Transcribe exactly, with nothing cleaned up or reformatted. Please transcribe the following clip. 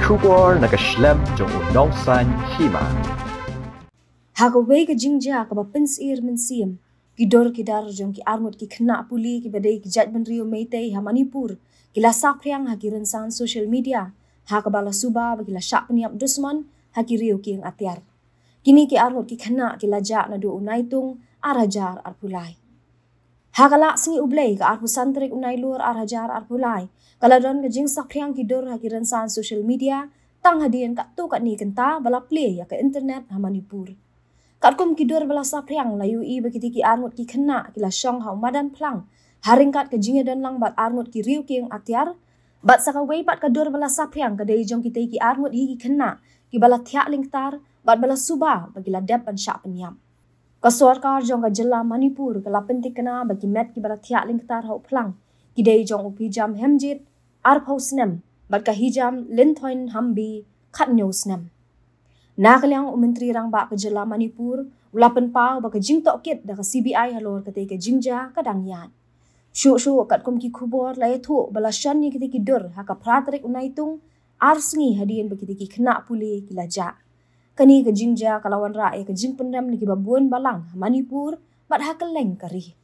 Khubor na ka shlem jong u nongsan hima. Ha kawei ka jingjia kaba pynsyier mynsiem, ki dur ki dar jong ki arngut ki khynnah pule kiba dei ki jaitbynriew Meitei ha Manipur ki la saphriang ha ki rynsan social media ha kaba la suba ba ki la shah pynïap dusmon ha ki riew kieng atiar. Kine ki arngut ki khynnah ki la jah naduh u Naitung ar hajar arphew lai. Ha ka lak sngi U Blei, ka arphew san tarik u Nailur ar hajar arphew lai, ka la don ka jingsaphriang ki dur ha ki rynsan social media tang hadien katto katne kynta ba la plie ïa ka internet ha Manipur. Katkum ki dur ba la saphriang, la ïohi ba kitei ki arngut ki khynnah ki la shong ha u madan phlang ha ryngkat ka jingïadonlang bad arngut ki riew kieng atiar, bad sa kawei pat ka dur ba la saphriang ka dei jong kitei ki arngut hi ki khynnah kiba la thiah lyngktar bad ba la suba ba ki la dep ban shah pynïap. Ka sorkar jong ka jylla Manipur ka la pynthikna ba ki met kiba la thiah lyngktar ha u phlang ki dei jong u Phijam Hemjit, arphew snem, bad ka Hijam Linthoin Hambi, khathynñiew snem. Na ka liang u Myntri Rangbah ka jylla Manipur u la pynpaw ba ka jingtohkit da ka C B I halor katei ka jingjia ka dang ïaid. Shuh shuh katkum ki khubor la ïathuh ba la shon ïa kitei ki dur ha ka phra tarik u Naitung, ar sngi hadien ba kitei ki khynnah pule ki la jah. Kane ka jingjia ka la wanrah ïa ka jingpynrem na kiba bun balang ha Manipur bad ha kylleng ka ri.